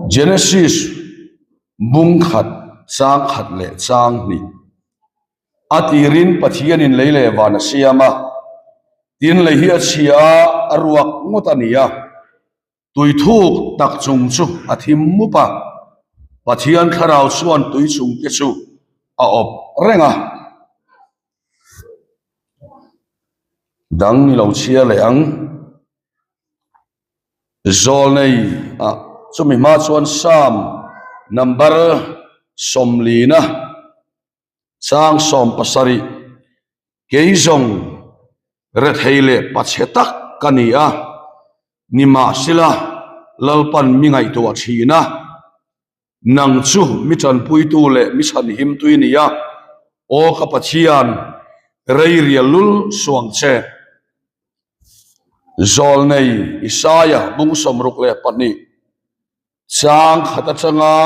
Genesis bung khat chang khat leh chang hnih. A tirin Pathianin lei leh van a siam a, tin lei hi a chhia a, a ruak ngawt a ni a. Tui thuk tak chung chu a thim mup a, Pathian thlarau chuan tui chung te chu a awp reng a. Dang ni lo chhia leh ang. Zawlnei ah chumi hma chuan Psalm number sawmlina chang 70 kei zawng rethei leh pachhe tak ka ni a, nimahsela Lalpan mi ngaihtuah thin a. Nang chu mi tanpuitu leh mi chhanhimtu i ni a, aw ka Pathian, rei rial lul suang che. Zawlnei Isaia bung 62 chang khat atanga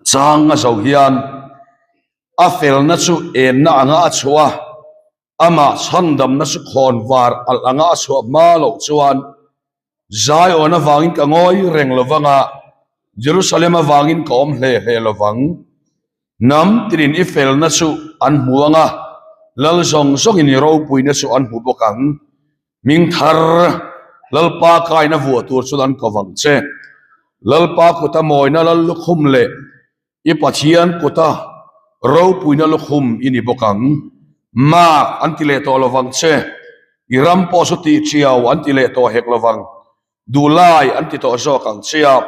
chang a zo hian a felna chu enna anga a chhuah a, Amah chhandamna chu khawn var alh anga a chhuah hma loh chuan Zion avangin ka ngawi reng lo vang a, Jerusalem avangin ka awm hle hle lo vang. Hnam tinin i felna chu an hmu ang a, lal zawng zawngin i ropuina chu an hmu bawk ang. Hming thar Lalpa kaina vuah tur chuan an ko vang che. Lalpa kuta mawina lal lukhum leh I Pathian kuta ropuina lukhum i ni bawk ang. Mark an ti leh tawh lovang che. I ram pawh chu tih chiau an ti leh tawh hek lovang. Duhlai an ti tawh zawk ang che a,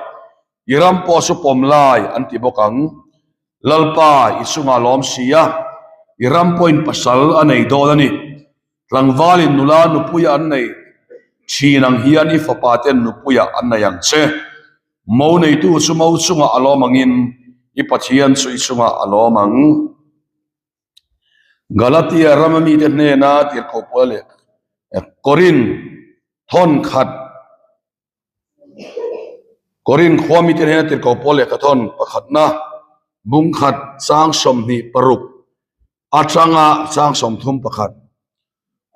i ram pawh chu pawm lai an ti bawk ang. Lalpa i chungah lawm si a, i ram pawhin pasal a nei dawn a ni. Tlangvalin nula nupuia an nei thin ang hian i fapa ten nupuia an nei ang che. Mo neitu chu mo chungah a lawm angin i Pathian chu i chungah a lawm ang. Galatia rama mite hnena tirhkoh pawl leh Korin thawn khat Korin khua mite hnena tirhkoh pawl lehkha thawn pakhatna bung khat chang 26 atanga chang 31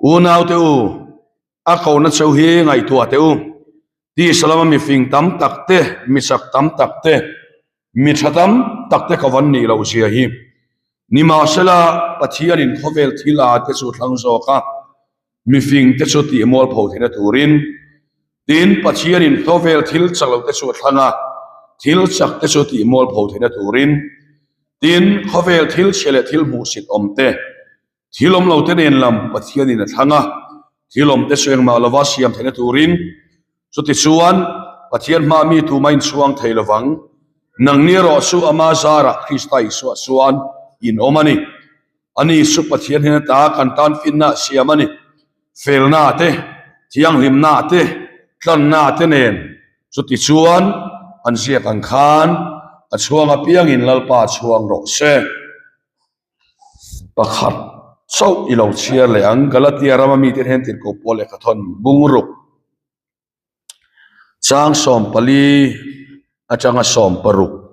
Unaute u A kohna cheu hi ngaihtuah teh u. Tisa lama mi fing tam tak te, mi chak tam tak te, mi tha tam tak te ka van nih loh zia hi. Nimahsela, Pathianin khawvel thil a te chu thlang zawk a, mi fing te chu tih mualpho theihna turin. Tin, Pathianin khawvel thil chak lo te chu a thlang a, thil chak te chu tih mualpho theihna turin. Tin, khawvel thil chhia leh thil hmuhsit awm te, Thil awm lo te nen lam Pathianin a thlang a, thil awm te chu engmah lova siam theihna turin. Chutichuan, Pathian hmaa mi tuma inchhuang thei lovang. Nangni erawh chu ama zarah Krista Isua chuan in awm a ni. Ani chu Pathian hnen ata kan tan finna a siam a ni. Felna te, thianghlimna te, tlanna te nen. Chutichuan, an ziak ang khan a chhuang apiangin Lalpa chhuang rawh se. Pakhat chauh i lo chhiar leh ang. Galatia rama mite hian tirhkoh pawl lehkha thawn bungruk chang 14 atanga 16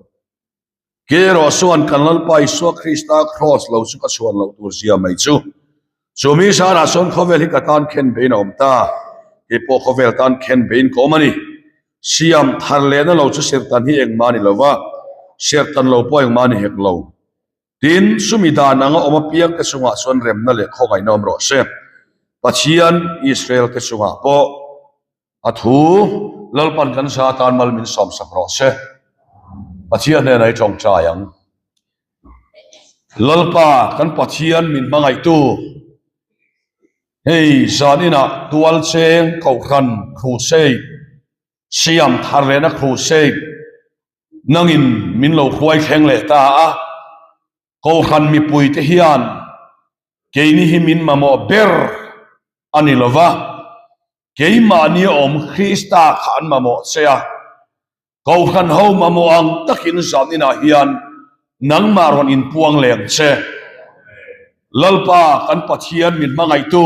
Ke erawh chuan kan Lalpa Isua Krista kraws lo chu ka chhuan loh tur zia mai chu. Chu mi zarah chuan khawvel hi ka tan khen beiin a awm ta. Kei pawh khawvel tan khen beiin ka awm a ni. Siam thar lehna lo chu serhtan hi engmah a ni lo va, serhtan lo pawh engmah a ni hek lo. Tin, chumi dan anga awm apiang te chungah chuan remna leh khawngaihna awm rawh se. Pathian Israel te chungah pawh a thu Lalpan kan za atan mal min sawmsak rawh se. Pathian hnenah i tawngtai ang. Lalpa kan Pathian min hmangaihtu, hei zaninah tualcheng kohhran crusade siam thar lehna crusade Nangin min lo hruai thleng leh ta a, Kohhran mipuite hian keini hi min mamawh ber a ni lo va, keimahni a awm Krista kha an mamawh che a, Kohhran ho mamawh ang takin zaninah hian nangmah rawn inpuang leh ang che. Lalpa kan Pathian min hmangaihtu.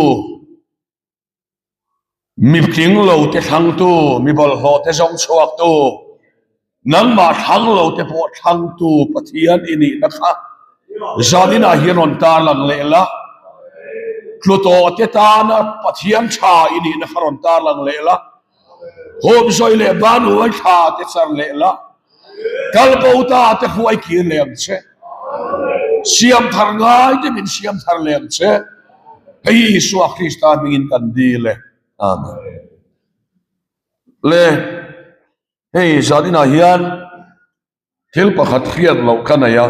Mi tling lo te thlangtu, mi bawlhhlawh te zawng chhuaktu, nangmah thlang lo te pawh thlangtu Pathian i nihna kha zaninah hian rawn tarlang leh la, tlu tawh te tana Pathian tha i nihna kha rawn tarlang leh la. Hup zawi leh ban huai thla te char leh la, kal bo ta te hruai kir leh ang che. Siam thar ngai te min siam thar leh ang che. Hei hi Isua Krista hmingin kan dil e. Amen. Le hei zaninah hian thil pakhat hriat loh ka nei a.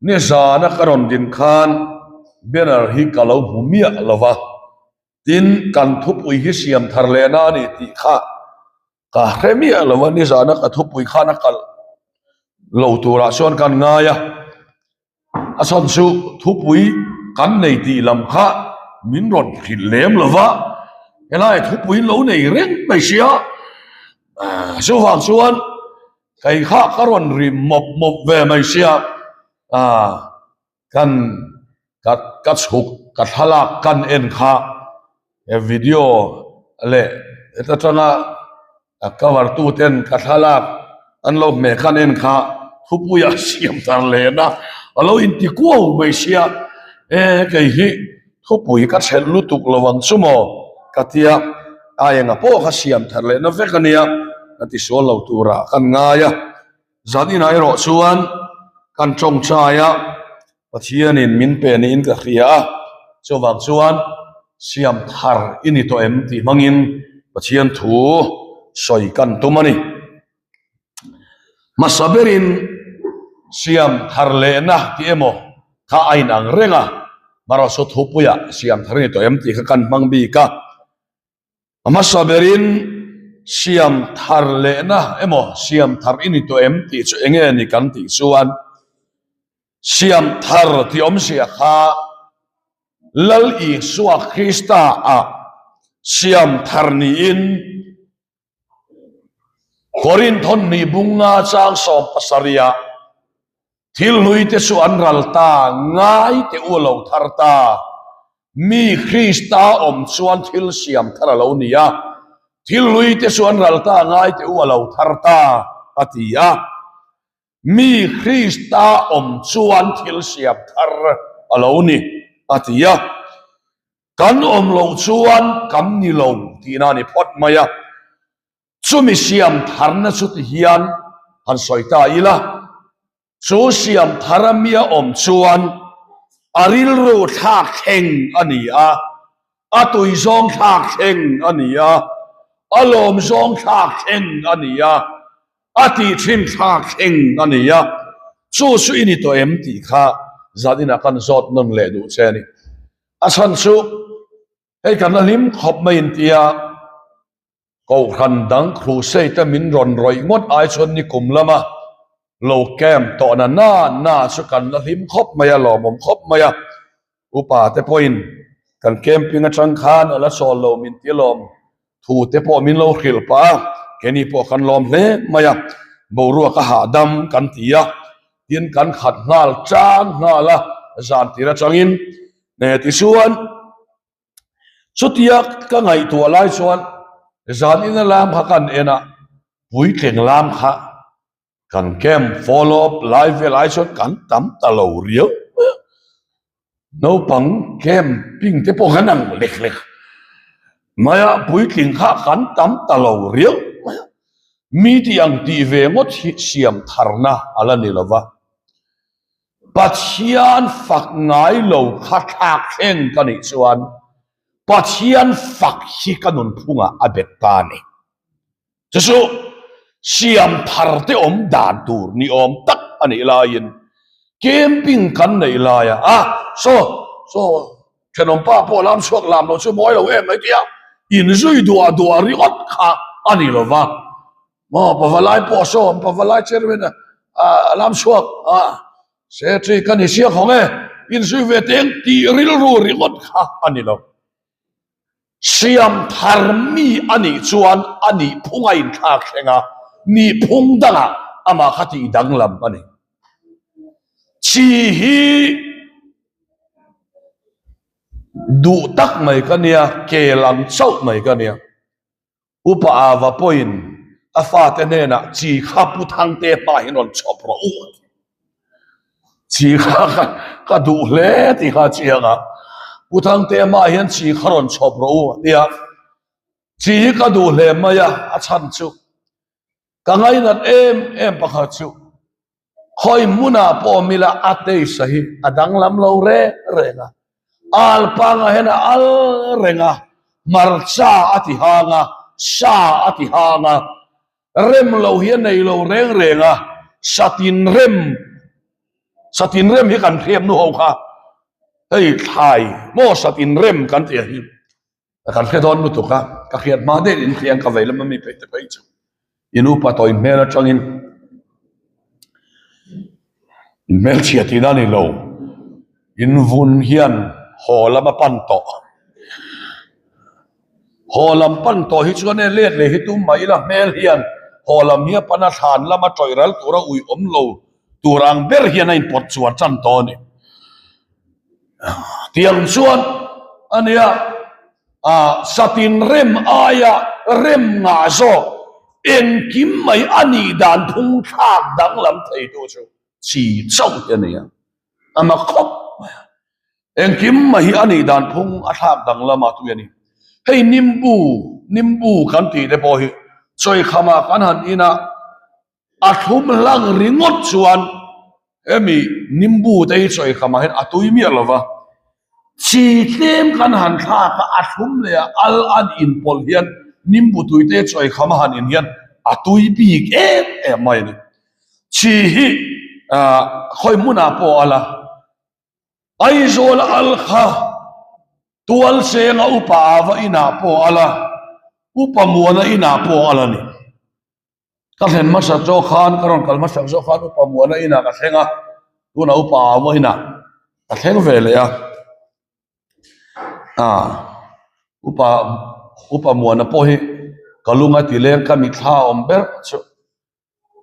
Nizana ka rawn din khan banner hi ka lo hmu miah lo va, tin kan thupui hi siam thar lehna a ni tih kha ka hre miah lo va, nizana ka thupui khan a kalh lo turah chuan kan ngai a, a chhan chu thupui kan nei tih lam kha min rawn hrilh lem lo va, helai thupui lo nei reng mai sia, chuvang chuan. Kei kha ka rawn ri mawp mawp ve mai sia, ah kan ka ka chhuk ka thlalak kan en kha he video leh heta tanga a cover tu ten ka thlalak an lo hmeh khan en kha thupuia siam tar lehna a lo inti kuau mai sia, e kei hi thupui ka thelh lutuk lo ang chu maw ka tia, a enga pawh kha siam thar lehna vek a nia ka ti sual lo turah kan ngai a, zan inah erawh chuan kan tawngtai a, Pathianin min pe niin ka hria a, chuvang chuan siam thar i ni tawh em tih hmangin Pathian thu sawi kan tum a ni. Hmasa berin siam thar lehna tih emaw kha a inang reng a, Marawhsaw thupuiah siam thar a ni tawh em tih kha kan hmang bik a. Hmasa berin siam thar lehna emaw siam thar i ni tawh em tih chu eng nge ni kan tih chuan siam thar tih awmzia kha Lal Isua Krista ah siam thar niin Korinthon ni bunga chang 17ah thil hlui te chu an ral ta, ngai te u a lo thar ta. Mi Krista awm chuan thil siam thar a lo ni a, thil hlui te chu an ral ta, ngai te u a lo thar ta, a ti a. Mi Krista awm chuan thil siam thar a lo ni, a ti a. Kan awm loh chuan kan ni lo tihna a ni phawt mai a, chumi siam tharna chu ti hian han sawi ta ila, chu siam thara mi a awm chuan a rilru thlak thleng a ni a, a tui zawng thlak thleng a ni a, a lawm zawng thlak thleng a ni a, a tih thin thlak thleng a ni a, chu chu i ni tawh em tih kha zaninah kan zawt nawn leh duh che a ni. A chhan chu hei kan la hlim khawp mai in tia Kohhran dang crusade te min rawn rawih ngawt ai chuan nikum lama lo camp tawh na na na chu kan la hlim khawp mai a, lawmawm khawp mai a. Upa te pawhin kan camping atang khan a la chawl lo min ti lawm thu te pawh min lo hrilh pah a, keini pawh kan lawm hle mai a, boruak a hahdam kan ti a, tin kan khat nghal chang nghal a zan tir atangin nge tichuan chutia ka ngaihtuah lai chuan zan ina lam kha kan en a puitling lam kha kan camp follow up lai vel ai chuan kan tam ta lo riau mai a naupang camping te pawh kan ang lek lek mai a puitling kha kan tam ta lo riau mai a mi tih ang tih ve ngawt hi siam tharna a la ni lo va Pathian fak ngai lo kha thlak thleng ka nih chuan Pathian fak hi ka nunphungah a bet ta a ni. Chu chu siam thar te awm dan tur ni awm tak a nih laiin camping kan neih laia a saw saw thenawm pa pawh lam chhuak lam lo chu mawi lo em mai tia inzui duah duah ringawt kha a ni lo va maw pavalai pawh saw pavalai chairman a lam chhuak a secretary ka ni siak hawng e inzui ve teng tih rilru ringawt kha a ni lo. Siam thar mi a nih chuan a nih phung a inthlak thleng a, nih phung dangah amah kha tih danglam a ni. Chi hi duh tak mai ka nia, kel ang chauh mai ka nia. Upa Ava pawhin a fate hnenah chi kha Pu Thangte hma hian rawn chhawp rawh u a ti. Chi kha ka duh hle tih kha a chiang a, Pu Thangte hma hian chi kha rawn chhawp rawh u a ti a. Chi hi ka duh hle mai a, a chhan chu ka ngainat em em pakhat chu khawi hmunah pawh awm ila a taste hi a danglam lo reng reng a, al pangah hian a al reng a, hmarcha a ti hang a, sa a ti hang a, rem lo hi a nei lo reng reng a, satin rem satin rem hi kan hriat nu ho kha hei thlai maw satin rem kan tih ang hi. Kan hre dawn lutuk a, ka hriat hma daih in hriang ka vei lam a mi phei te phei chu in upa tawh in hmel atangin in hmelchhia tihna a ni lo, in vun hian haw lam a pan tawh, haw lam pan tawh hi chuan e let leh hi tum mai ila hmel hian haw lam hi a pan a thlan lama tawih ral tura ui awm lo tur ang ber hian a inpawt chuar tan tawh a ni. Tiang chuan a nia, ah satin rem aia rem ngah zawk engkim mai a nih dan phung thlak danglam thei tu chu chi chauh hi a ni a, a mak khawp mai a. Engkim mai hi a nih dan phung a thlak danglam a tui a ni. Hei nimbu, nimbu kan tih te pawh hi chawikhama kan han in a, A thlum hlang ringawt chuan hemi nimbu te hi chawi khamah hian a tui miah lo va, chi tlem kan han thlak a, a thlum leh a al an inpawlh hian nimbu tui te chawi kham a han in hian a tui bik em em mai a ni. Chi hi khawi hmunah pawh a la, Aizawl al kha Tualchenga upa ava inah pawh a la, upa Muana inah pawh a la ni. Ka thlen hmasak zawk khan, ka rawn kal hmasak zawk khan upa Muana inah ka thleng a, tunah upa Aua inah ka thleng ve leh a. Ah, upa upa Muana pawh hi ka lung a ti leng ka mitthla a awm ber chu.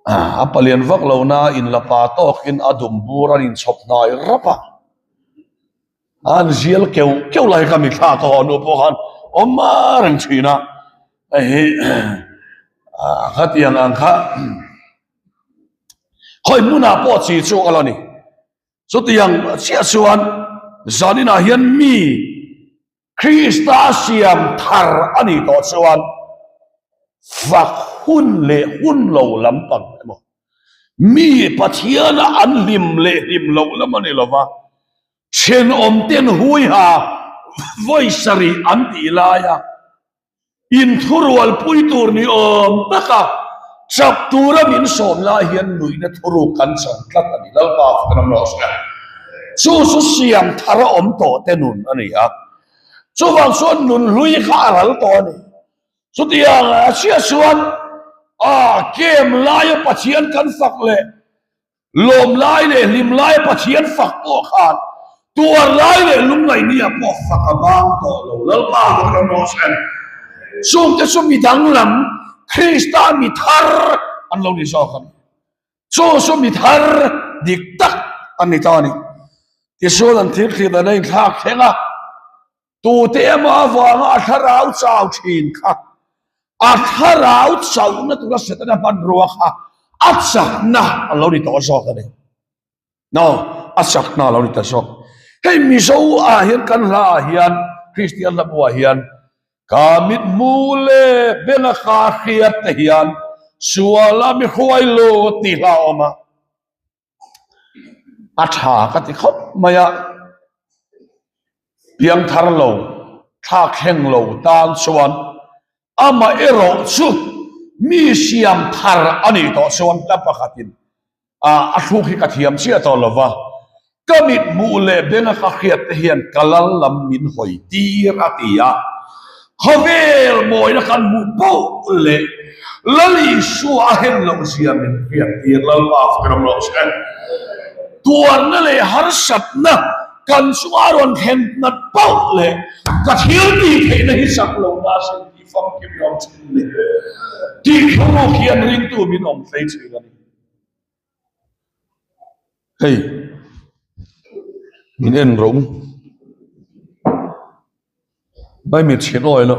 Ah, a palian vak lo na in la pa tawkin a dum bur an inchhawp hnai rap a. An zial keuh keuh lai ka mitthla ka haw hnu pawh khan awm a reng thin a, hei khatiang ang kha khawi hmunah pawh chi chu a la ni. Chutiang chiah chuan zaninah hian mi Krista siam thar a nih tawh chuan fak hun leh hun lo lampang emaw, mi Pathiana an hlim leh hlim loh lam a ni lo va, thenawmten huiha vawi sarih an tih laia Inthurualpui tur ni awm taka chak tura min sawm lai hian nuihna thuruk kan chang tlat a ni. Lalpa fak ram rawh se. Chu chu siam thar a awm tawh te nun a ni a. Chuvang chuan nun hlui kha a ral tawh a ni. Chutiang a chhia chuan a kem laia Pathian kan fak leh Lawm lai leh hlim lai Pathian fak pawh khan tuar lai leh lungngaihni ah pawh fak a bang tawh lo. Lalpa ka ram rawh se. Chungte chu mi danglam Krista mi thar an lo ni zawk a ni. Chu chu mi thar dik tak an ni ta a ni. Tichuan an thil thlir dan a inthlak thleng a. Tute emaw avanga a thlarau chau thin kha, a thlarau chauhna tura Setana hmanrua kha a chakna a lo ni tawh zawk a ni. No, a chakna a lo ni ta zawk. Hei Mizo ah hian kan hla ah hian, Kristian hla bu ah hian, ka mit hmu leh benga ka hriat te hian suala mi hruai lo tih hla a awm a. A tha ka ti khawp mai a, piangthar lo, thlak thleng lo tan chuan amah erawh chu mi siam thar a nih tawh chuan ka pakhatin a thluk hi ka thiam chiah tawh lo va, ka mit hmuh leh benga ka hriat te hian ka lal lam min hawi tir a ti a. Khawvel mawina kan hmuh poh leh Lal Isua a hen loh zia min hriat tir Lalpa fak ram rawh se. Tuarna leh harsatna kan chunga rawn thlen nat poh leh ka thil tih theihna hi chak lo na sin tih famkim ram thin ni. Tih thuruk hian ringtu min awm hlei thin a ni. Hei min en rawh u. Mai mit chhin awi lo.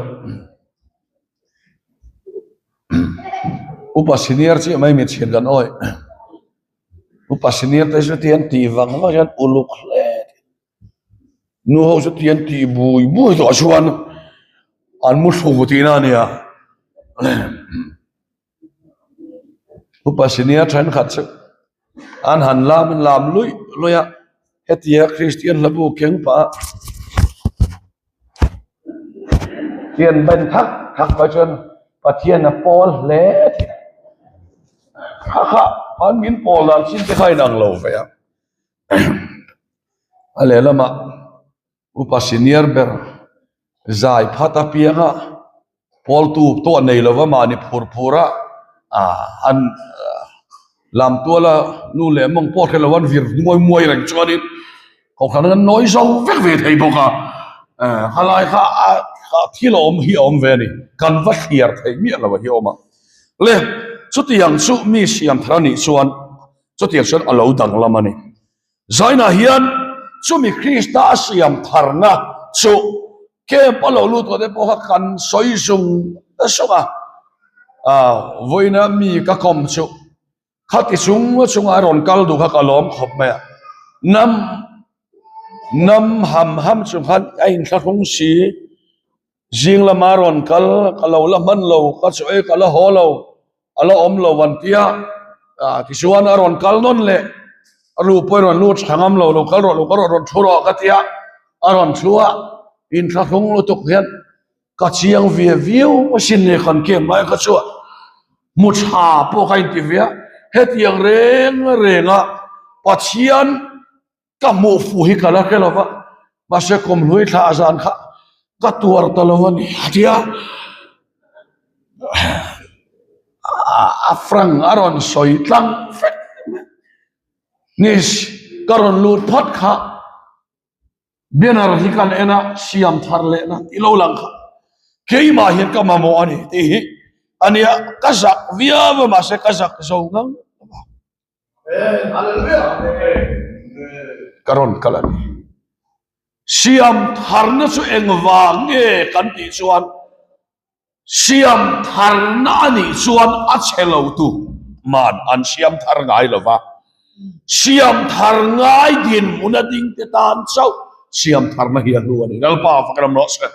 Upa senior chiah mai mit chhin kan awi. Upa senior te chu tian tih vang vang hian uluk hle. Nu ho chu tian tih bui bui tawh chuan. An mu hru tihna a nia. Upa senior thenkhat chu an han lam an lam luih luih a, hetia Kristian hlabu keng pah a hian ben thak thak mai chuan Pathian a pawl hle thei a, kha kha an min pawl dan chin te kha a inang lo ve a, a lehlamah. Upa senior ber zai phat apianga pawltu tawh nei lova mahni phur phur a ah an lam tuala nu leh mawng pawh hre lo an vir muai muai reng chuanin kohhran an nawi zo vek ve thei bawk a halai kha a thil a awm hi a awm ve a ni kan va thliar theih miah lo a hi a awm a le chutiang chu mi siam thar a nih chuan chutiang chuan a lo danglam a ni. Zainah hian chumi Krista a siam tharna chu camp a lo lut tawh te pawh kha kan sawi zung zung a, vawiina mi ka kawm chu khati chung chunga a rawn kal duh kha ka lawm khawp mai a, nam nam ham ham chung khan a inthlahrung si, zing lama rawn kal ka lo la hman lo, ka chaw ei ka la haw lo. A la awm lo an tia, tichuan a rawn kal nawn leh, a lu pawh i rawn lut tha ngam lo, lo kal rawh, lo kal rawh, rawn thu rawh ka tia, a rawn thu a, inthlahrung lutuk hian ka chiang ve viau asin le kan kem lai kha chuan hmu tha pawh ka inti ve a, hetiang reng reng a Pathian Ka hmuh fuh hi ka la hre lo va, mahse kum hlui thla a zan kha ka tuar ta lo a ni a ti a, a frank a rawn sawi tlang vek mai. Nis ka rawn lut phawt kha banner hi kan en a, siam thar lehna tih lo lang kha keimah hian ka mamawh a ni tih hi a nia, ka zak viau a mahse ka zak zo ngang lo va. Ka rawn kal a ni. Siam tharna chu engvang nge kan tih chuan siam tharna a nih chuan a chhe lo tu man an siam thar ngai lo va. Siam thar ngai dinhmun a ding te tan chauh siam tharna hi a hlu a ni. Lalpa fak ram rawh se.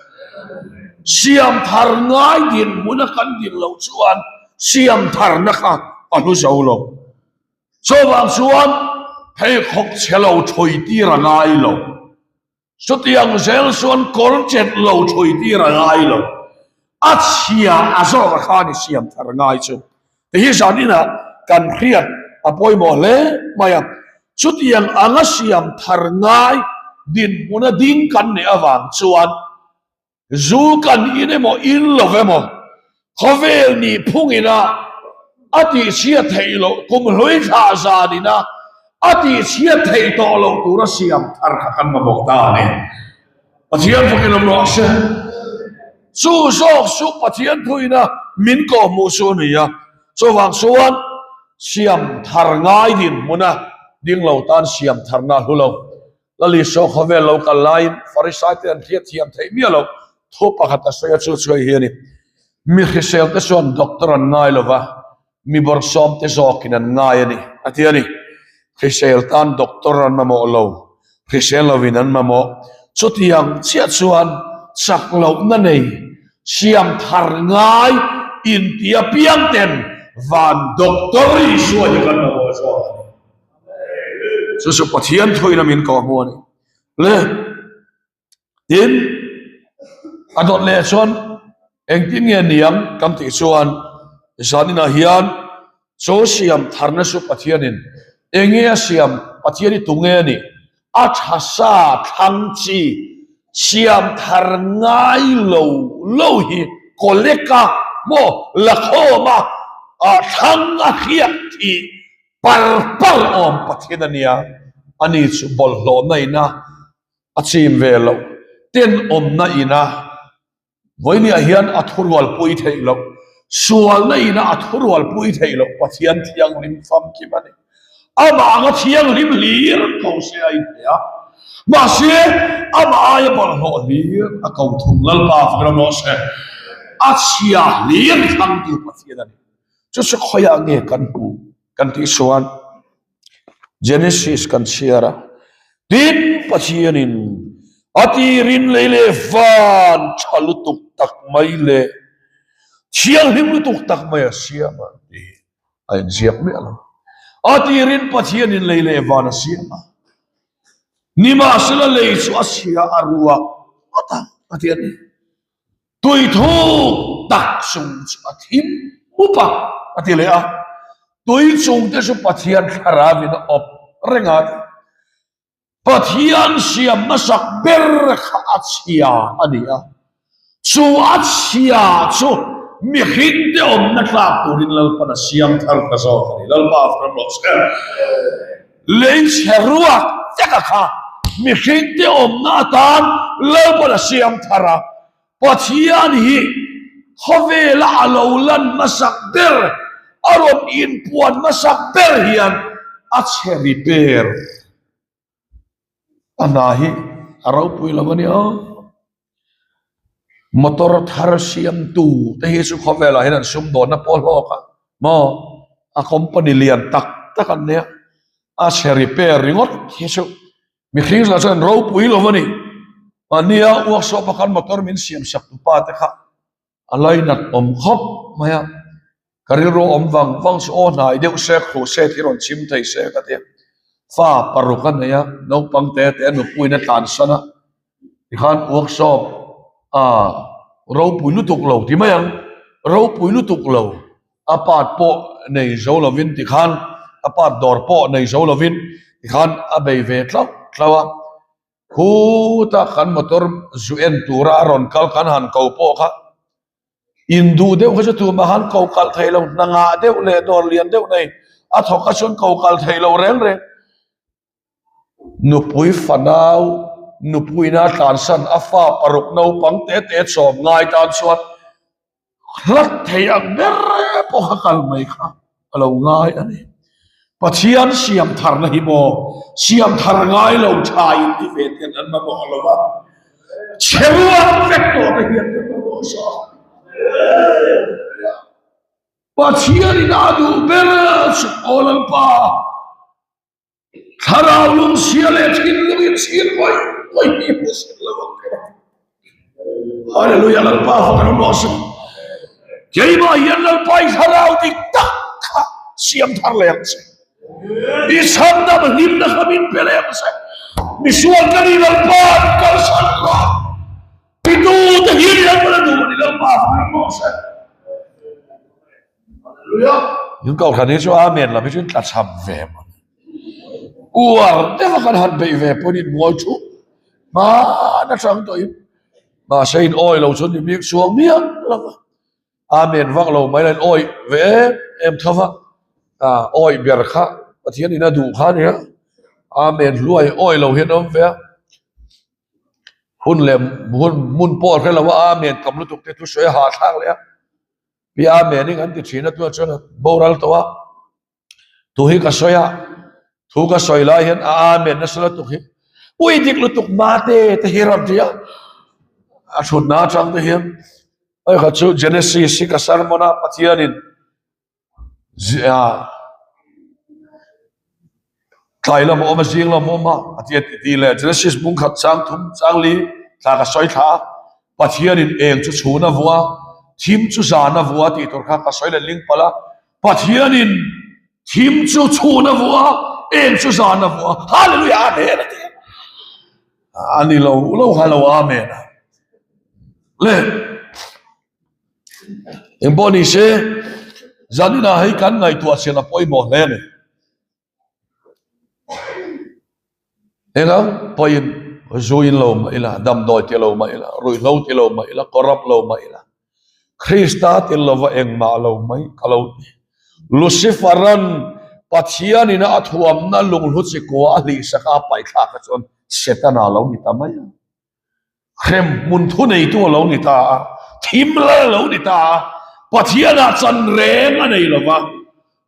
Siam thar ngai dinhmun a kan din loh chuan siam tharna kha a hlu zo lo. Chuvang chuan pheikhawk chhe lo thui tir a ngai lo. Chutiang zel chuan kawr chet lo thui tir a ngai lo. A chhia a zawk a khan i siam thar ngai chu. Ti hi zan inah kan hriat a pawimawh hle mai a. Chutiang anga siam thar ngai dinhmuna ding kan nih avang chuan Zu kan in emaw in lo emaw khawvel nih phungina a tihchhiat theih loh kum hlui thlah zanina a tihchhiat theih tawh loh tura siam thar kha kan mamawh ta a ni. Pathian fakin awm rawh se. Chu zawk chu Pathian thuina min kawhhmuh chu a ni a, chuvang chuan siam thar ngai dinhmuna ding lo tan siam tharna a hlu lo. Lalisua khawvel lo kal laiin Farisai te an hriat thiam theih miah loh thu pakhat a sawi a, chu chu hei hi a ni, Mi hrisel te chuan doctor an ngai lo va, mi bawrhsawm te zawkin an ngai a ni, a ti a ni. Hrisel tan doctor an mamawh lo, hrisel lovin an mamawh. Chutiang chiah chuan chak lohna nei, siam thar ngai inti apiang ten van doctor Isua hi kan mamawh zawk a ni. Chu chu Pathian thuin a min kawh hmu a ni. Le tin a dawt leh chuan engtin nge niang kan tih chuan zaninah hian chaw siam tharna chu Pathianin enge a siam Pathian hi tunge a nih a tha sa thlang chi siam thar ngai lo lo hi kawleka maw lakhawma thlang a hriak thih Par par awm Pathian a nia, ani chu bawlhhlawhna ina a chim ve loh, tenawmna ina vawinia hian a thurualpui theih loh, sualna ina a thurualpui theih loh Pathian thianghlim famkim a ni. Amah anga thianghlim hlir ko se a inhne a, mahse amah aia bawlhhlawh hlir a ko thung Lalpa fak ram rawh se, a chhia hlir thlangtu Pathian a ni. Chu chu khawiah nge kan hmuh kan tih chuan Genesis kan chhiar a, tin Pathianin. A tirin lei leh van tha lutuk tak mai leh thianghlim lutuk tak mai a siam a tih hi a inziak miah lo. A tirin Pathianin lei leh van a siam a, nimahsela lei chu a chhia a ruak ngawt a, a ti a ni. Tui thuk tak chung chu a thim mup a, a ti leh a. Tui chung te chu Pathian thlarauin a awp reng a ti. Pathian siam hmasak ber kha a chhia a ni a, chu a chhia chu mihringte awmna tlak turin Lalpan a siam thar ta zawk a ni. Lalpa a fram rawh se. Lei chhe ruak veka kha mihringte awmna atan Lalpan a siam thar a, Pathian hi khawvela a lo lan hmasak ber, a rawn inpuan hmasak ber hian a chhe repair a hna hi a ropui lo a nia. Motor thar siamtu te hi chu khawvelah hian an sumdawnna pawh hlawk a maw a company lian tak tak an nia a chhe repair ringawt hi chu Mihring zah chuan ropui lo a ni. Mahnia workshop a khan motor min siam sak tu pa te kha a lainat awm khawp mai a. Ka rilru awm vang vang chu aw hnai deuh se khuh se thil rawn chim thei se ka ti a. Fa paruk a nei a, naupang te te a nupuiin a tlansan a. Tikhan workshop a ropui lutuk lo ti mai ang, ropui lutuk lo. A part pawh nei zo lovin tikhan a part dawr pawh nei zo lovin tikhan a bei ve tlauh tlauh a, khuta kan motor zu en tura a rawn kal kan han ko pawh kha induh deuh kha chu tumah han ko kalh thei lo, hna ngah deuh leh dawr lian deuh nei a thawk kha chuan ko kalh thei lo reng reng. Nupui fanau nupuina tlansan a fa paruk naupang te te chawm ngai tan chuan Hlat thei ang ber pawh kha kal mai kha a lo ngai a ni. Pathian siam tharna hi maw siam thar ngai lo tha in ti ve ten an mamawh lo va, chhe ruak vek tawh te hian kan mamawh zawk. Pathian in a duh ber chu aw Lalpa. Thlarau lungchhia leh thinlung in chhir mai mai hi hmu sak lo ang che. Hallelujah Lalpa fak an awm rawh se. Keimah hian Lalpa i thlarau dik tak kha siam thar leh ang che. I chhandam hlimna kha min pe leh ang che. Misual ka ni Lalpa min kalsan rawh. Titu te hian i Lalpa la duh a ni Lalpa fak an awm rawh se. Yung kohhran hi chu Amen lam hi chu in tlachham ve maw uar deuh a kan han beih ve pawhin in ngawi thup hman atang tawhin mahse in awi lo chu ni bik chuang miah lo va Amen vak lo mai la in awi ve em em tho va awi ber kha Pathian in a duh kha ania Amen hluai awi lo hian a awm ve a. Hun leh hun hmun pawh a hre lo a Amen tam lutuk te thu sawi a hahthlak leh a. Pi Amen in an ti thin a tunah chuan a boral tawh a, thu hi ka sawi a, thu ka sawi lai hian a Amen nasa lutuk hi ui dik lutuk mate te hi rawn ti a, a thutna atang te hian hei kha chu Genesis hi ka sermon a Pathianin Tlai lam a awm a, zing lam a awm a, a ti a ti leh Genesis bung khat chang thum chang li thla ka sawi thla a, Pathianin eng chu chhun a vua, thim chu zan a vua tih tur kha ka sawi leh ling palh a, Pathianin thim chu chhun a vua, eng chu zan a vua, Hallelujah Amen a ti a, a ni lo lo kha lo Amen a le. Eng pawh ni se, zaninah hei kan ngaihtuah chian a pawimawh hle a ni. Enga pawhin zu in lo mah ila, damdawi ti lo mah ila, ruihhlo ti lo mah ila, corrupt lo mah ila, Krista tel lova engmah lo mai ka lo ti. Lucifer-a'n Pathianin a thuamna lunghlu chikua a hlihsak a a paithlak kha chuan Setana lo ni ta mai a. Hrem hmun thuneitu a lo ni ta a, thim lal a lo ni ta a, Pathianah chan reng a nei lo va,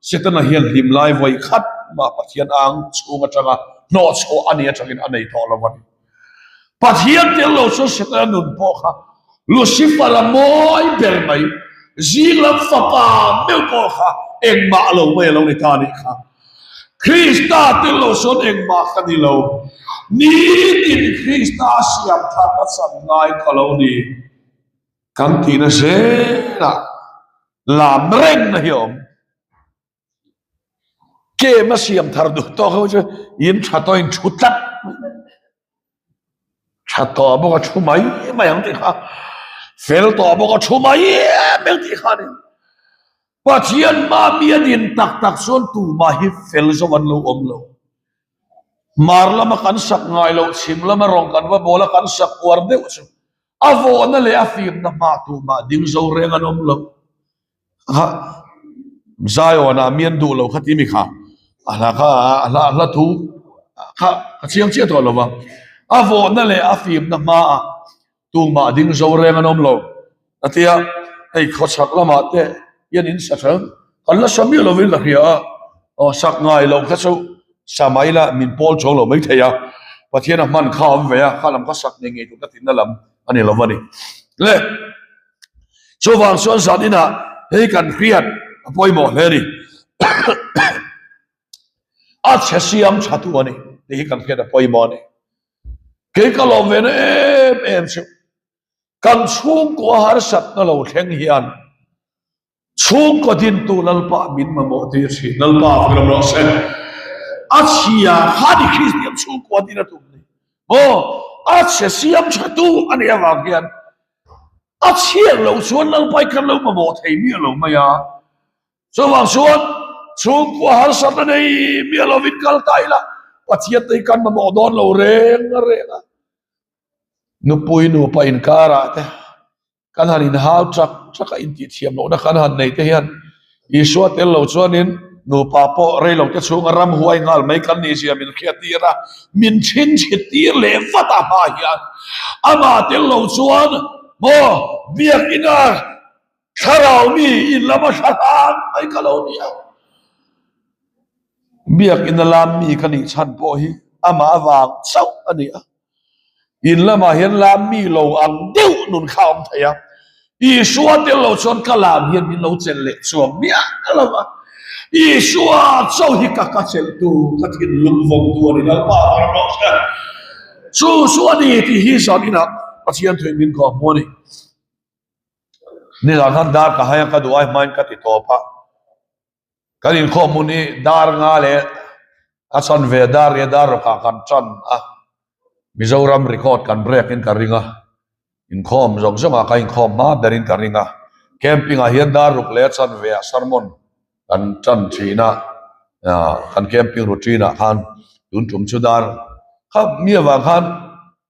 Setana hian hlim lai vawi khat mah Pathian ang chhung atanga hnawhchhuah a nih atangin a nei tawh lo a ni. Pathian tel lo chuan Setana nun pawh kha Lucifer a mawi ber mai, zing lam fapa meuh pawh kha engmah lo mai a lo ni ta a nih kha. Krista tel lo sawn engmah ka ni lo. Nitin Krista siam tharna chan ngai ka lo ni. Kan tihna zelah lam rengna hi a awm. Kem a siam thar duh tawk ho chu in tha tawh in thu tlat tha tawh bawk a thu mai mai ang tih kha fel tawh bawk a thu mai em em tih kha ni Pathian hma mi a din tak tak chuan tumah hi fel zo an lo awm lo hmar lama kan sak ngai loh chhim lama rawng kan va bawl a kan sak uar deuh chu a vawhna leh a fimna hma tumah ding zo reng an awm lo. Kha Zion ah mian duh lo kha ti mi kha a hla kha a hla a hla thu kha ka chiang chiah tawh lo va a vawhna leh a fimna hmaah tumah ding zo reng an awm lo a tia hei khawchhak lamah te hian in sa tha kan la sa miah lovin ka hria a aw sak ngai loh kha chu sa mai la min pawl chuang lo mai thei a Pathian a hman kha a awm ve a kha lam kha sak ngei ngei tur ka tinna lam a ni lo a ni le. Chuvang chuan zan inah hei kan hriat a pawimawh hle a ni. A chhe siam tha tu a ni tih hi kan hriat a pawimawh a ni. Kei ka lawm ve na em em chu kan chhungkua harsatna lo thleng hian Chhungkaw dintu Lalpa min mamawh tir thin. Lalpa a ram rawh se. A chhia kha ni Kristian chhungkua din a tum ni. Maw a chhe siam tha tu a nih avang hian a chhiat loh chuan Lalpa i kan lo mamawh thei miah lo mai a. Chuvang chuan chhungkua harsatna nei miah lovin kal ta ila Pathian te hi kan mamawh dawn lo reng reng a. Nupui nupa inkarah te Kan han inhau chak chak a intihthiam lohna kan han nei te hian Isua tel lo chuanin nupa pawh rei lo te chhunga ram huai nghal mai kan nih zia min hriat tir a, min chhinchhit tir leh vat a hma hian amah tel lo chuan maw biakina thlarau mi in lama hla hlan mai ka lo ni a. Biakina lam mi ka nih chhan pawh hi amah avang chauh a ni a. In lamah hian lam mi lo ang deuh nun kha a awm thei a, Isua tel lo chuan ka lam hian min lo chelh leh chuang miah lo va, Isua chauh hi ka ka chelhtu, ka thinlung vawngtu a ni Lalpa a ram rawh se. Chu chu a ni tih hi zan inah Pathian thuin min kawh hmu a ni. Nizan khan dar ka hai a, ka duh ai hmain ka ti tawp a. Kan inkhawm hmun hi dar nga leh a chan ve dar leh dar rawkah kan tan a, Mizoram record kan break in ka ring a, inkhawm zawng zawngah ka inkhawm hma berin ka ring a, camping ah hian dar ruk leh a chan ve ah sermon kan tan thin a, kan camping routine ah khan tun tum chu dar kha mi avang khan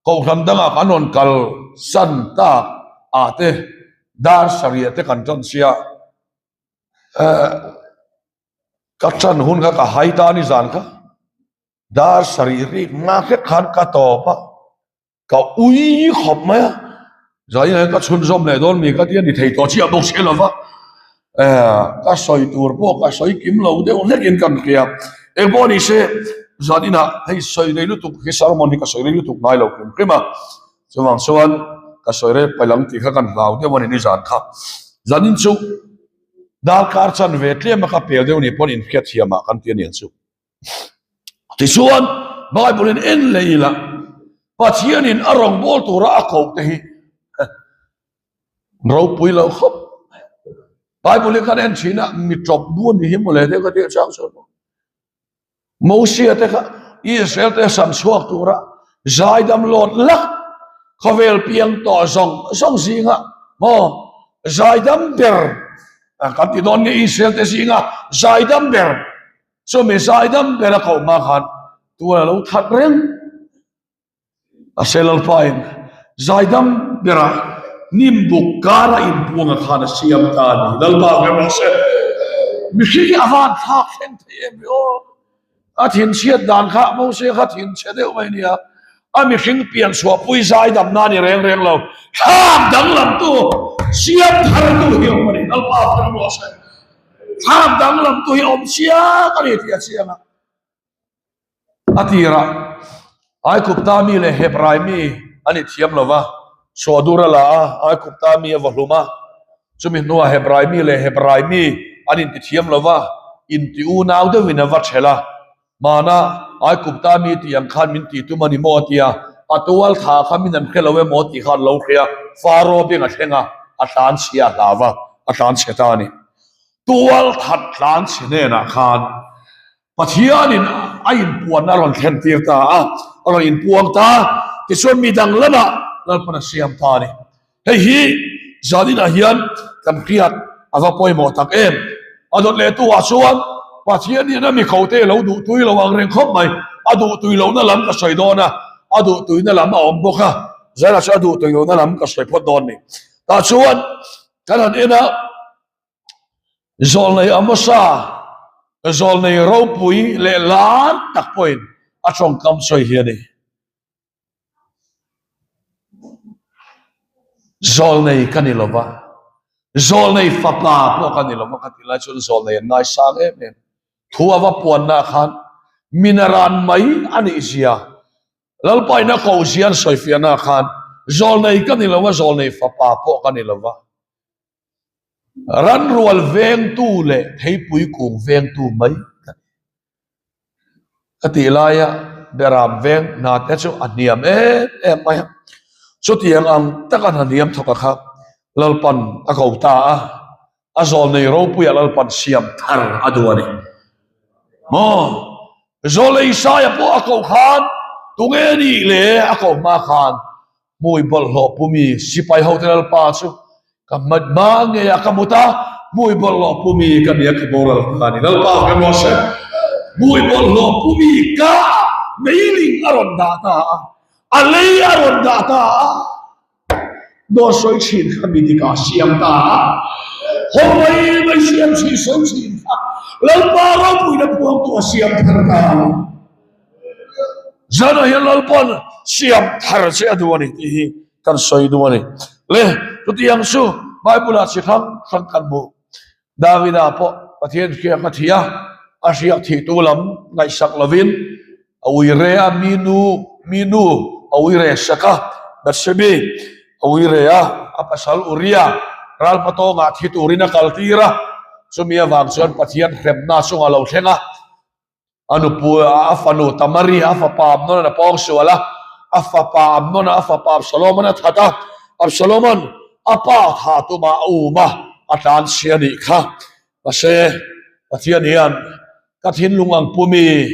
kohhran dangah kan rawn kal san tak ah te dar sarih ah te kan tan sia. Ka ṭan hun kha ka hai ta ni zan kha dar sarih rik hma hlek khan ka tawp a, ka ui khawp mai a, zanin hian ka chhunzawm leh dawn mi ka tia ni thei tawh chiah bawk si lo va, ka sawi tur pawh ka sawi kim lo deuh hlekin ka hria, engpawh ni se zaninah hei sawi rei lutuk hi sermon hi ka sawi rei lutuk ngai lo hrim hrim a. Chuvang chuan ka sawi rep paih ang tih kha kan hlau deuh a ni nizan kha. Zanin chu darkar chan ve tlem a ka pel deuh ni pawn inhriat thiam ah kan ti a ni ang chu. Tichuan Bible in en leh ila Pathianin a rawngbâwl tura a koh te hi ropui lo khawp. Bible hi kan en thin a mi ṭawp bu a ni hi mawle te ka ti a chang chuan. Mosia te kha Israel te sam chhuak tura zaidam lawt lak khawvel piang tawh zawng zawng zinga maw zaidam ber kan ti dawn nge Israel te zinga zaidam ber chumi zaidam ber a koh hma khan tual a lo that reng. A Lalpain zaidam bera hnim buk kara inbuanga khan a siam ta a ni. Lalpa ber rawh se. Mihring hi a van thlak thleng thei em ve aw. A thinchhiat dan kha Mose kha thinchhe deuh mai nia. A mihring pian chhuahpui zaidam na ni reng reng lo. Thlak danglamtu, siam thartu hi awm a ni. Lalpa ber rawh se. Thlak danglamtu hi awm chiang a ni tih a chiang a. A tirah Aikupta mi leh Hebrai mi an i thiam lo va, Suahdur a la a, Aikupta mi a va hlum a. Chumi hnuah Hebrai mi leh Hebrai mi an inti thiam lo va, inti unau deuhin a va ṭhelh a. Hmanah. Aigupta mi tih ang khan min tih tum a ni maw a ti a, a tual thla kha min an hre lo emaw tih kha an lo hria, Faro beng a thleng a, a tlanchhia a hlau a, a tlanchhe ta a ni. Tual that tlanchhe hnenah khan Pathianin a inpuanna a rawn thlen tir ta a, a rawn inpuang ta, tichuan mi dang lamah Lalpan a siam ta a ni. Hei hi zaninah hian kan hriat a va pawimawh tak em. A dawt leh tu ah chuan Pathian hian a mi kote lo duh tui lo ang reng khawp mai. A duh tui lohna lam ka sawi dawn a, a duh tuina lam a awm bawk a, zanah chuan a duh tui lohna lam ka sawi phawt dawn ni. Tah chuan kan han en a, Zawlnei Amosa, zawlnei ropui leh lar tak pawhin a tawngkam sawi hi a ni. Zawlnei ka ni lova, zawlnei fapa pawh ka ni lova ka ti lai chuan zawlnei an ngaisang em em. Thu a va puanna khan minaran mai a nih zia, Lalpain a koh zia an sawifiahna khan zawlnei ka ni lova, zawlnei fapa pawh ka ni lova. Ranrual vengtu leh theipui kung vengtu mai ka ni. Ka tih laia Beram veng hna te chu a hniam em em mai a. Chutiang ang taka hna hniam thawk a kha Lalpan a ko ta a, a zawlnei ropuia Lalpan siam thar a duh a ni. Maw? Zawlei Isaia pawh a koh khan tunge nih le a koh hma khan Hmui bawlhhlawh pumi sipai hote Lalpa chu ka hmat hma ngei a ka mut a, hmui bawlhhlawh pumi ka nia ka boral ta a ni. Lalpa ka hmu se, hmui bawlhhlawh pumi ka meiling a rawn dah ta a, a lei a rawn dah ta a, dawt sawi thin kha mi dikah siam ta a, haw mai mai siam thin sawi thin kha Lalpa ropuina puangtu a siam thar ta a. Zanah hian Lalpa'n siam thar che a duh a ni tih hi kan sawi duh a ni. Le, chutiang chu Bible-ah chi hrang hrang kan hmu. Davida pawh Pathian hriak a thi a, a hriak thihtu lam ngaihsak lovin a ui re a, mi nu, mi nu a ui re sak a, Bathsebi a ui re a, a pasal Uria ral hmatawngah thi turin a kaltir a, chumi avang chuan Pathian hremna chungah lo thleng a. A nupui a fanu Tamari a fapa Amnon-an a pawng sual a, a fapa Amnon-a a fapa Absalom-an a that a, Absalom-an a pa tha tuma a um a, a tlan chhia a nih kha. Mahse, Pathian hian ka thinlung ang pumi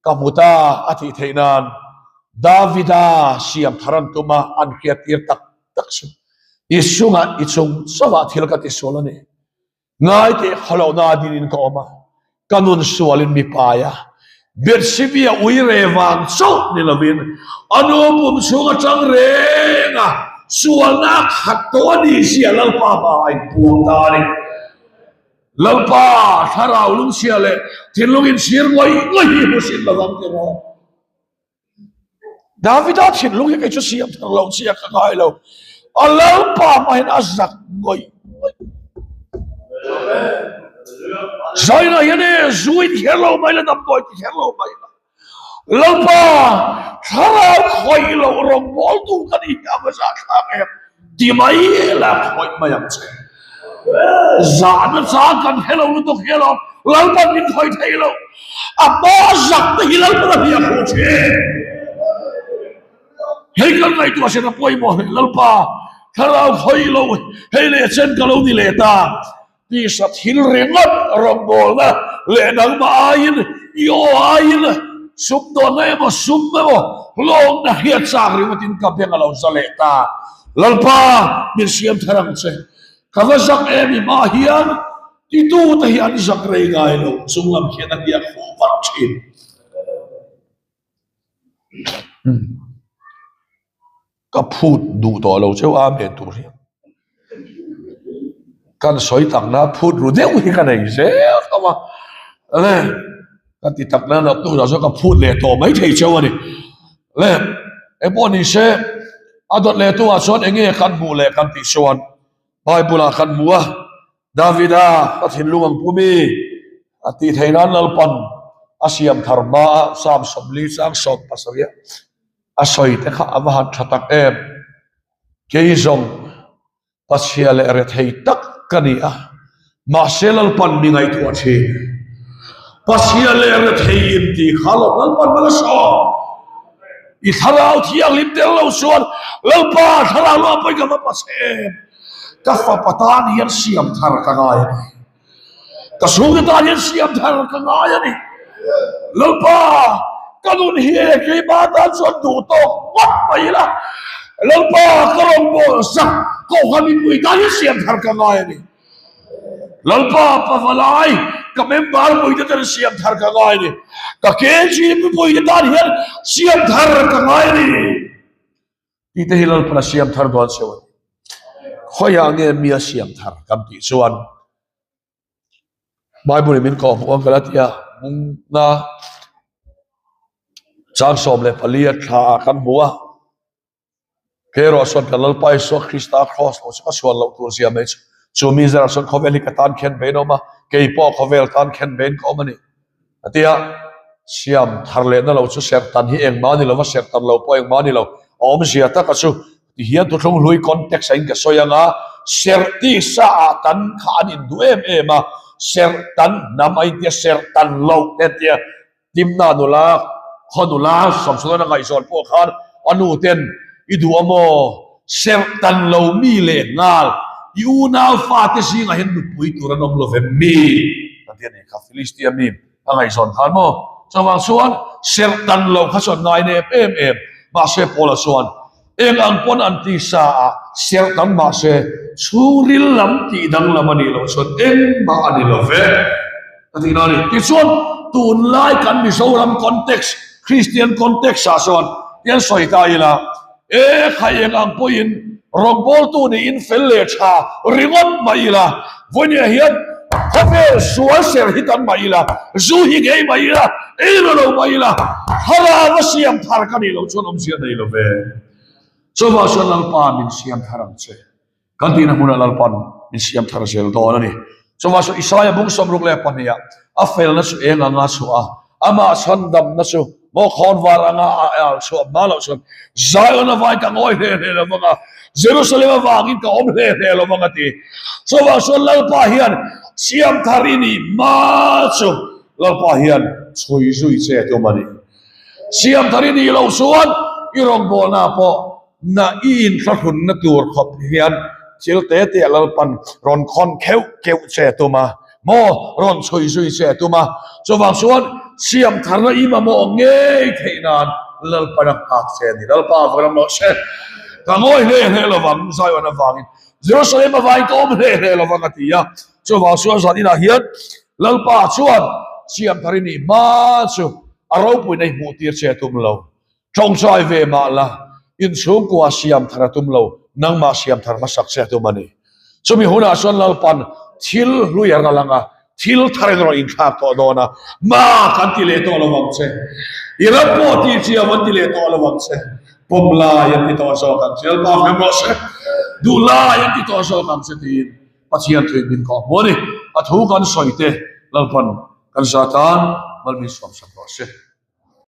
ka hmu ta a tih theih nan Davida siam thar an tum a, an hriattir tak tak chu i chungah i chung chauhah thil ka tisual a ni. Ngai teh khawlohna a dinin ka awm a, ka nun sualin mi pai a, Berhsibia ui re vang chauh ni lovin a nu pum chhung atang reng a sualna a khat tawh a ni zia Lalpa hmaah a inpuang ta a ni. Lalpa, thlarau lungchhia leh thinlung inchhir ngawih ngawih hi hmusit lovang tiraw? Davida thinlung hi kei chu siam thar lo chi a ka ngai lo. A Lalpa hmain a zak ngawih ngawih. Zaina hian e zu in kher lo mai la damdawi ti kher lo mai la. Lalpa thlarau khawih loh rawngbawltu ka ni hi a va zahthlak em. Ti mai la khawih mai ang che. Zahna chang kan hre lo lutuk hi alawm Lalpan min khawih thei lo. A hma zak te hi Lalpan a hliah khuh thin. Hei kan ngaihtuah hriat a pawimawh hle Lalpa thlarau khawih lo hei leh chen ka lo ni leh ta. Tisa thil ringawt rawngbawlna leh nangmah aiin i aw aiin sumdawnna emaw sum emaw hlawkna hriat chak ringawtin ka beng a lo za leh ta. Lalpa min siam thar ang che. Ka va zak em i hmah hian titute hi an zak rei ngai lo chung lam hian a hniak fuh vat thin. Ka phut duh tawh lo cheu amen tur hian kan sawi tak na phut ru deuh hi ka nei zel tho a le ka ti tak na nak tur ah chuan ka phut leh tawh mai thei cheu a ni le engpawh ni se a dawt leh tu ah chuan eng nge kan hmuh leh kan tih chuan Bible ah kan hmu a Davida ka thinlung ang pumi a tih theih nan Lalpan a siam thar hma a Psalm 40 chang 17 A sawi te kha a va han tha tak em? Kei zawng pachhia leh rethei tak ka ni a, mahse Lalpan mi ngaihtuah thin. Pasien leh rethei in tih kha lawm Lalpan mal a sawm. I thlarau thianghlim tel lo chuan Lalpa thlarau lo pawi ka va pa che em. Ka fapa tan hian siam thar ka ngai a ni. Ka chhungte tan hian siam thar ka ngai a ni. Lalpa ka nun hi e keimah tan chuan duh tawk ngawt mai ila. Lalpa ka rawngbâwl sak kohhran mipui tan hian siam thar ka ngai a ni. Lalpa pavalai ka member puite ten siam thar ka ngai ni. Ka KG mipuite tan hian siam thar ka ngai ni. Tih te hi Lalpan a siam thar dawn cheu a ni. Khawiah nge mi a siam thar kan tih chuan Bible in min kawh hmuh ang ka la ti a, mungna chang 14 a thla ah kan hmu a. Kei erawh chuan kan Lalpa Isua Krista Kraws lo chu ka chhuan loh tur zia mai chu. Chu mi zarah chuan khawvel hi ka tan khen vein a awm a, kei pawh khawvel tan khen vein ka awm a ni. A ti a, siam thar lehna lo chu serhtan hi engmah a ni lo va, serhtan lo pawh engmah a ni lo. A awmzia taka chu tihian thuthlung hlui context ah in ka sawi ang a, serh tisa ah tan kha an induh em em a, serhtan hnam a intia serhtan loh te an tia. Timna nula, khaw nula Samsona na ngaihzawn pawh khan a nu ten i duh a maw? Serh tan lo mi leh nghal, i unau fate zingah hian nupui tur an awm lo ve mi? Ka ti a ni kha Philistia mi a ngaihzawn khan maw? Chuvang chuan serh tan lo kha chuan ngai nep em em. Mahse Paula chuan eng ang pawn an tisa ah serh tam mahse chhungril lam tih danglam a nih loh chuan engmah a ni lo ve. Ka tih na a ni. Tichuan, tunlai kan Mizoram context, Christian context ah chuan tian sawi ta ila, e khai eng ang pawhin rawngbawltu niin fel leh tha ringawt mah ila, vawinia hian khawvel sual ser hi tam mah ila, zu hi ngei mah ila, ei lo lo mah ila, thlarau a siam thar ka nih loh chuan awmzia nei lo ve. Chuvang chuan Lalpa min siam thar ang che. Kan tihna hmunah Lalpan min siam thar zel dawn a ni. Chuvang chu Isaia bung 62 ah a felna chu eng anga chhuah a, amah chhandamna chu maw khawnvar anga a al chhuah hma loh chuan Zion avangin ka ngawi hle hle lo vang a, Jerusalem avangin ka awm hle hle lo vang a ti. Chuvang chuan Lalpa hian siam thar i nih hma chu Lalpa hian chhui zui che tum a ni. Siam thar i nih loh chuan i rawngbawlna pawh Na i inthlahrunna tur khawp hian thil te te a Lalpan rawn khawn kheuh keuh che tum a, maw rawn chhui zui che tum a, chuvang chuan siam tharna i mamawh ngei theih nan Lalpan a nghak che a ni. Lalpa a vawram rawh se. Ka ngawi hle hle lovang, Zion avangin Jerusalem avangin ka awm hle hle lovang a ti a, chuvang chuan zan inah hian Lalpa chuan siam thar i nih hma chu a ropuina i hmuh tir che tum lo. Tawngtai ve mah la, inchhungkua siam thar a tum lo, nangmah siam thar hmasak che a tum a ni. Chumi hunah chuan Lalpan thil hlui a ral ang a, thil thar in rawn inthlak tawh dawn a, Ma kan ti leh tawh lo ang che, i ram pawh tih chiam an ti leh tawh lo ang che, pawm lai an ti tawh zawk ang che, Lalpa hmem rawh se, duh lai an ti tawh zawk ang che tiin Pathian thuin min kawh hmu a ni. A thu kan sawi te Lalpan kan za tan mal min sawmsak rawh se.